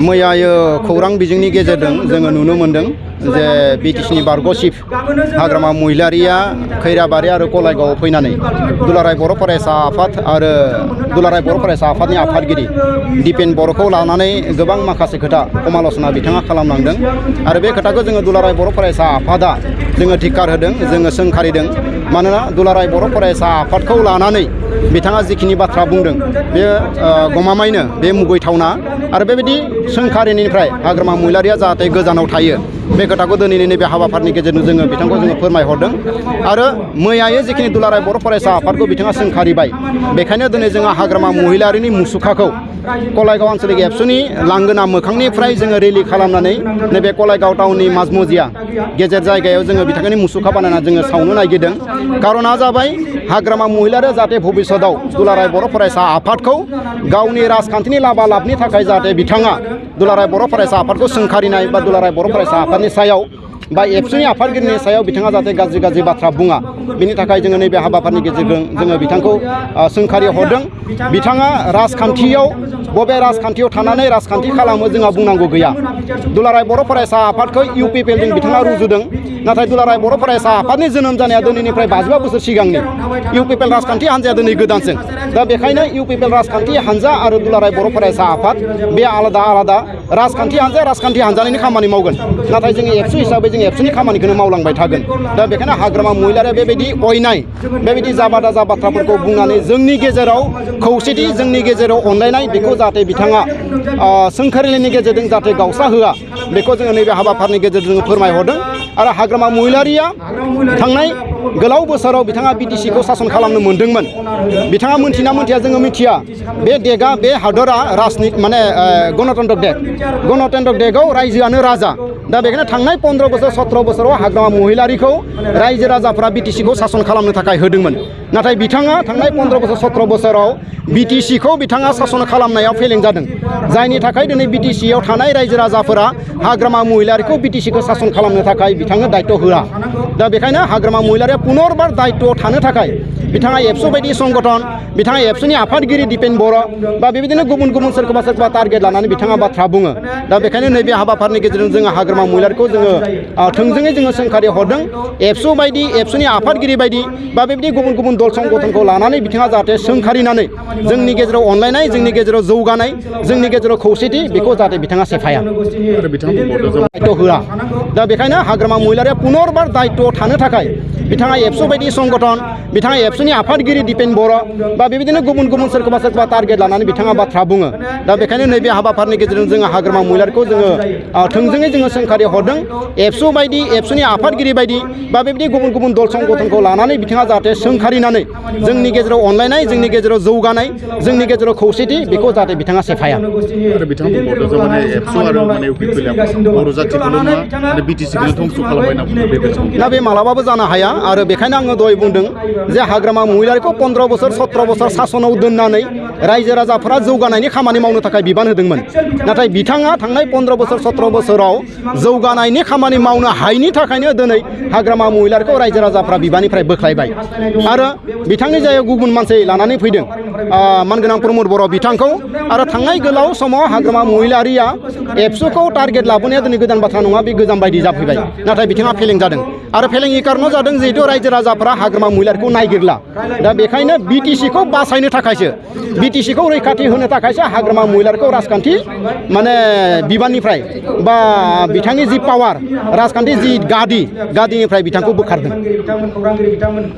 मैयायो खौरां बिजोंनि गेजेरजों जोङो नुनो मोनदों जे बिटिसिनि बारग' चिफ हाग्रामा महिलारिया खैराबारि आरो गलायगावआव फैनानै दुलाराय बर' फरायसा आफाद आरो दुलाराय बर' फरायसा आफादनि आफादगिरि दिपेन बर'खौ लानानै गोबां माखासे खोथा समाल'सना बिथाङा खालामलांदों आरो बे खोथाखौ जोङो दुलाराय बर' फरायसा आफादा जोङो धिक्कार होदों, जोङो सोंखारिदों। मानोना दुलाराय बर' फरायसा आफादखौ लानानै बिथाङा जिखिनि बाथ्रा बुंदों बे गमामायैनो बे मुगैथावना आरो बेबायदि सोंखारिनिफ्राय हाग्रामा महिलारिया जाहाथे गोजानाव थायो बे खोथाखौ दिनैनि नैबे हाबाफारिनि गेजेरजों जोङो बिथांखौ जोङो फोरमायहरदों। आरो मैयायै जिखिनि दुलाराय बर' फरायसा आफादखौ बिथाङा सोंखारिबाय, बेखायनो दिनै जोङो हाग्रामा महिलारिनि मुसुखाखौ गलायगाव आन्चलिक एबसुनि लांगोना मोखांनिफ्राय जोङो रेलि खालामनानै नैबे गलायगाव टाउननि माजमजिया गेजेर जायगायाव जोङो बिथांनि मुसुखा बानायनानै जोङो सावनो नागिरदों। कारना जाबाय हाग्रामा महिलारिया जाहाथे भबिष्यतआव दुलाराय बर' फरायसा आफादखौ गावनि राजखान्थिनि लाबा लाबनि थाखाय जाहाथे बिथाङा दुलाराय बर' फरायसा आफादखौ सोंखारिनाय बा दुलाराय बर' फरायसा आफादनि सायाव बा एबसुनि आफादगिरिनि सायाव बिथाङा जाहाथे गाज्रि गाज्रि बाथ्रा बुङा, बिनि थाखाय जोङो नैबे हाबाफारिनि गेजेरजों जोङो बिथांखौ सोंखारि हरदों। बिथाङा राजखान्थियाव बबे राजखान्थियाव थानानै राजखान्थि खालामो जोंहा बुंनांगौ गैया। दुलाराय बर' फरायसा आफादखौ UPPLजों बिथाङा रुजुदों, नाथाय दुलाराय बर' फरायसा आफादनि जोनोम जानाया दिनैनिफ्राय 55 बोसोर सिगांनि। UPPL राजखान्थि हान्जाया दिनै गोदानसो। दा बेखायनो UPPL राजखान्थि हान्जा आरो दुलाराय बर' फरायसा आफाद बे आलादा आलादा। राजखान्थि हान्जाया राजखान्थि हान्जानिनो खामानि मावगोन, नाथाय जोङो एबसु हिसाबै जों एबसुनि खामानिखौनो मावलांबाय थागोन। दा बेखायनो हाग्रामा महिलारिया बेबायदि अयनाय बेबायदि जाबा दाजा बाथ्राफोरखौ बुंनानै जोंनि गेजेराव खौसेथि, जोंनि गेजेराव अनलायनाय बेखौ जाहाथे बिथाङा सोंखारिनायनि गेजेरजों जाहाथे गावसा होआ, बेखौ जोङो नैबे हाबाफारिनि गेजेरजों फोरमायहरदों। आरो हाग्रामा महिलारिया थांनाय गोलाव बोसोराव बिथाङा BTCखौ सासन खालामनो मोन्दोंमोन। बिथाङा मोनथिना मोनथिया जोङो मिथिया, बे देगा बे हादरा माने गणतन्त्र देग, गणतन्त्र देगआव रायजोआनो राजा। दा बेखायनो थांनाय 15 बोसोर 17 बोसोराव हाग्रामा महिलारिखौ रायजो राजाफ्रा BTCखौ सासन खालामनो थाखाय होदोंमोन। नाथाय बिथाङा थांनाय 15 बोसोर 17 बोसोराव BTCखौ बिथाङा सासन खालामनायाव फेलें जादों, जायनि थाखाय दिनै BTCआव थानाय रायजो राजाफोरा हाग्रामा महिलारिखौ BTCखौ सासन खालामनो थाखाय बिथांनो दायित्व होआ। दा बेखायनो हाग्रामा महिलारिया पुनरबार दायित्वआव थानो थाखाय बिथाङा एबसु बायदि संगठन, बिथाङा एबसुनि आफादगिरि दिपेन बर' बा बेबायदिनो गुबुन गुबुन सोरखौबा टारगेट लानानै बिथाङा बाथ्रा बुङो। दा बेखायनो नैबे हाबाफारिनि गेजेरजों जोङो हाग्रामा महिलारिखौ जोङो थोंजोङै जोङो सोंखारि हरदों। एबसु बायदि एबसुनि आफादगिरि बायदि बा बेबायदि गुबुन गुबुन दल संगठनखौ लानानै बिथाङा जाहाथे सोंखारिनानै जोंनि गेजेराव अनलायनाय, जोंनि गेजेराव जौगानाय, जोंनि गेजेराव खौसेथि बेखौ जाहाथे बिथाङा सेफाया, दायित्व होआ। दा बेखायनो हाग्रामा महिलारिया पुनरबार दायित्वआव थानो थाखाय बिथाङा एबसु बायदि संगठन, बिथाङा एबसुनि आफादगिरि दिपेन बर' बा बेबायदिनो गुबुन गुबुन सोरखौबा टारगेट लानानै बिथाङा बाथ्रा बुङो। दा बेखायनो नैबे हाबाफारिनि गेजेरजों जोङो हाग्रामा महिलारिखौ जोङो थोंजोङै जोङो सोंखारि हरदों। एबसु बायदि एबसुनि आफादगिरि बायदि बा बेबायदि गुबुन गुबुन दल संगठनखौ लानानै बिथाङा जाहाथे सोंखारिनानै जोंनि गेजेराव अनलायनाय, जोंनि गेजेराव जौगानाय, जोंनि गेजेराव खौसेथि बेखौ जाहाथे बिथाङा सेफाया। दा बे मालाबाबो जानो हाया। आरो बेखायनो आङो दहाय बुंदों जे हाग्रामा महिलारिखौ 15 बोसोर 17 बोसोर सासनाव दोननानै रायजो राजाफोरा जौगानायनि खामानि मावनो थाखाय बिबान होदोंमोन। नाथाय बिथाङा थांनाय 15 बोसोर 17 बोसोराव जौगानायनि खामानि मावनो हायैनि थाखायनो दिनै हाग्रामा महिलारिखौ रायजो राजाफ्रा बिबाननिफ्राय बोख्लायबाय। आरो बिथांनि जायगायाव गुबुन मानसि लानानै फैदों, मानगोनां प्रमद बर' बिथांखौ। आरो थांनाय गोलाव समाव हाग्रामा महिलारिया एबसुखौ टारगेट लाबोनाया दिनै गोदान बाथ्रा नङा, बे गोजाम बायदि जाफैबाय। नाथाय बिथाङा फेलें जादों। आरो फेलेंनि कारनाव जादों जिहेतु रायजो राजाफ्रा हाग्रामा महिलारिखौ नायगिरला। दा बेखायनो BTCखौ बासायनो थाखायसो, BTCखौ रैखाथि होनो थाखायसो हाग्रामा महिलारिखौ राजखान्थि माने बिबाननिफ्राय बा बिथांनि जि पावार, राजखान्थि जि गादिनिफ्राय बिथांखौ बोखारदों।